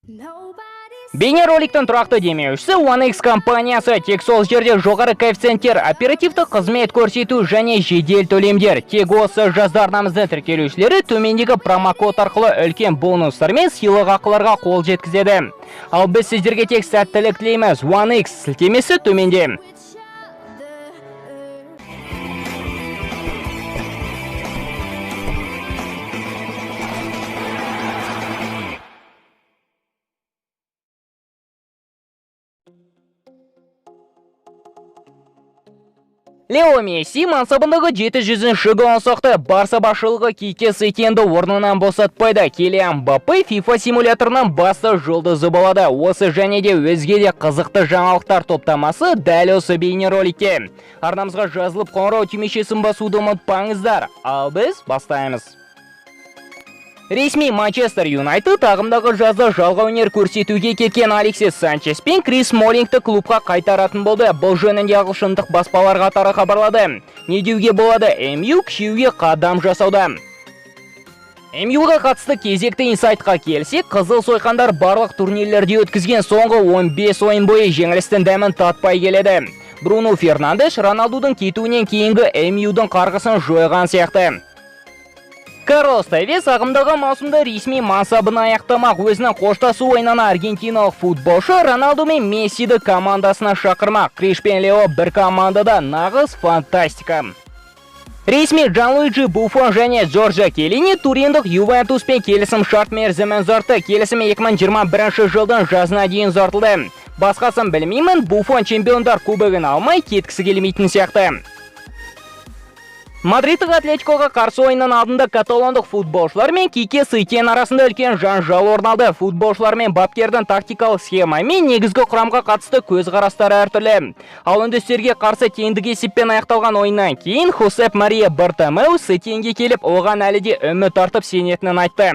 Бейнероликтің тұрақты демеушісі OneX компаниясы. Тек сол жерде жоғары коэффициенттер, оперативті қызмет көрсету және жедел төлемдер. Тек осы жазда арнамыздың тіркелушілері төмендегі промокод арқылы үлкен бонустар мен сыйлық ақыларға қол жеткізеді. Ал біз сіздерге тек сәттілік тілейміз. OneX сілтемесі төменде. Лео Месси мансабындағы 700-ші голын соқты. Барса басшылығы Кике Сетьенді орнынан босатпайды. Килиан Мбаппе FIFA симуляторының басты жұлдызы болады. Осы және де өзге де қызықты жаңалықтар топтамасы дәл осы бейнероликте. Арнамызға жазылып, қоңырау түймешесін басуды ұмытпаңыздар. Ал біз бастаймыз. Ресми Манчестер Юнайтед ағымдағы жазда жалға өнер көрсетуге кеткен Алексис Санчес пен Крис Смоллингті клубқа қайтаратын болды. Бұл жөнінде ағылшындық баспалар қатары хабарлады. Не деуге болады, МЮ күшеюге қадам жасауда. МЮға қатысты кезекті инсайтқа келсек, қызыл сойқандар барлық турнирлерде өткізген соңғы 15 ойын бойы жеңілістің дәмін татпай келеді. Бруно Фернандеш Роналдудың кетуінен кейінгі МЮдың қарғысын жойған сияқты. Карлос Тевес ағымдағы маусымда ресми мансабын аяқтамақ. Өзінің қоштасу ойынына аргентиналық футболшы Роналду мен Мессиді командасына шақырмақ. Криш пен Лео бір командада, нағыз фантастика. Ресми Джанлуиджи Буффон және Джорджо Кьеллини туриндық Ювентуспен келісім шарт мерзімін ұзартты. Келісім 2021 жылдың жазына дейін ұзартылды. Басқасын білмеймін, Буффон чемпиондар кубогын алмай кеткісі келмейтін сияқты. Мадридтік Атлетикоға қарсы ойынның алдында каталондық футболшылар мен Кике Сетьен арасында үлкен жанжал орын алды. Футболшылар мен бапкердің тактикалық схема мен негізгі құрамға қатысты көзқарастары әртүрлі. Ал үндістерге қарсы теңдік есеппен аяқталған ойыннан кейін Хосеп Мария Бартомеу Сетьенге келіп, оған әлі де үміт артып сенетінін айтты.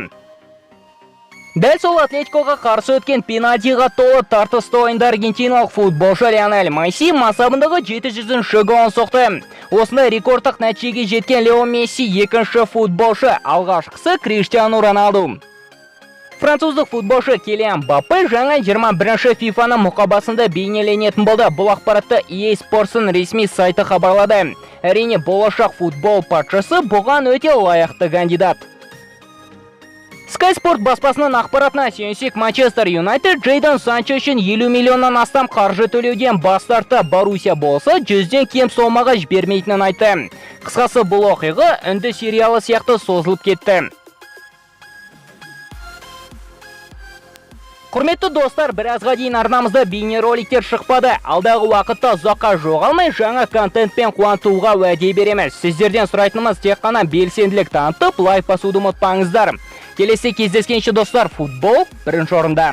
Дәл сол Атлетикоға қарсы өткен пенальтиға толы тартысты ойында аргентиналық футболшы Лионель Месси мансабындағы 700-ші голын соқты. Осындай рекордтық нәтижеге жеткен Лео Месси екінші футболшы, алғашқысы Криштиану Роналду. Француздық футболшы Килиан Мбаппе жаңа 21-ші FIFA-ның мұқабасында бейнеленетін болды. Бұл ақпаратты EA Sports-ың ресми сайты хабарлады. Әрине, болашақ футбол патшасы бұған өте лайықты кандидат. Sky Sport баспасының ақпаратына сүйенсек, Манчестер Юнайтед Джейдон Санчо үшін 50 миллионнан астам қаржы төлеуден бас тартты. Боруссия болса, 100-ден кем сомаға жібермейтінін айтты. Қысқасы, бұл оқиға үнді сериалы сияқты созылып кетті. Құрметті достар, біразға дейін арнамызда бейнероликтер шықпады. Алдағы уақытта ұзаққа жоғалмай жаңа контентпен қуантуға уәде береміз. Сіздерден сұрайтынымыз тек қана белсенділік танытып, лайк басуды ұмытпаңыздар. Келесі кездескенше, достар, футбол бірінші орында.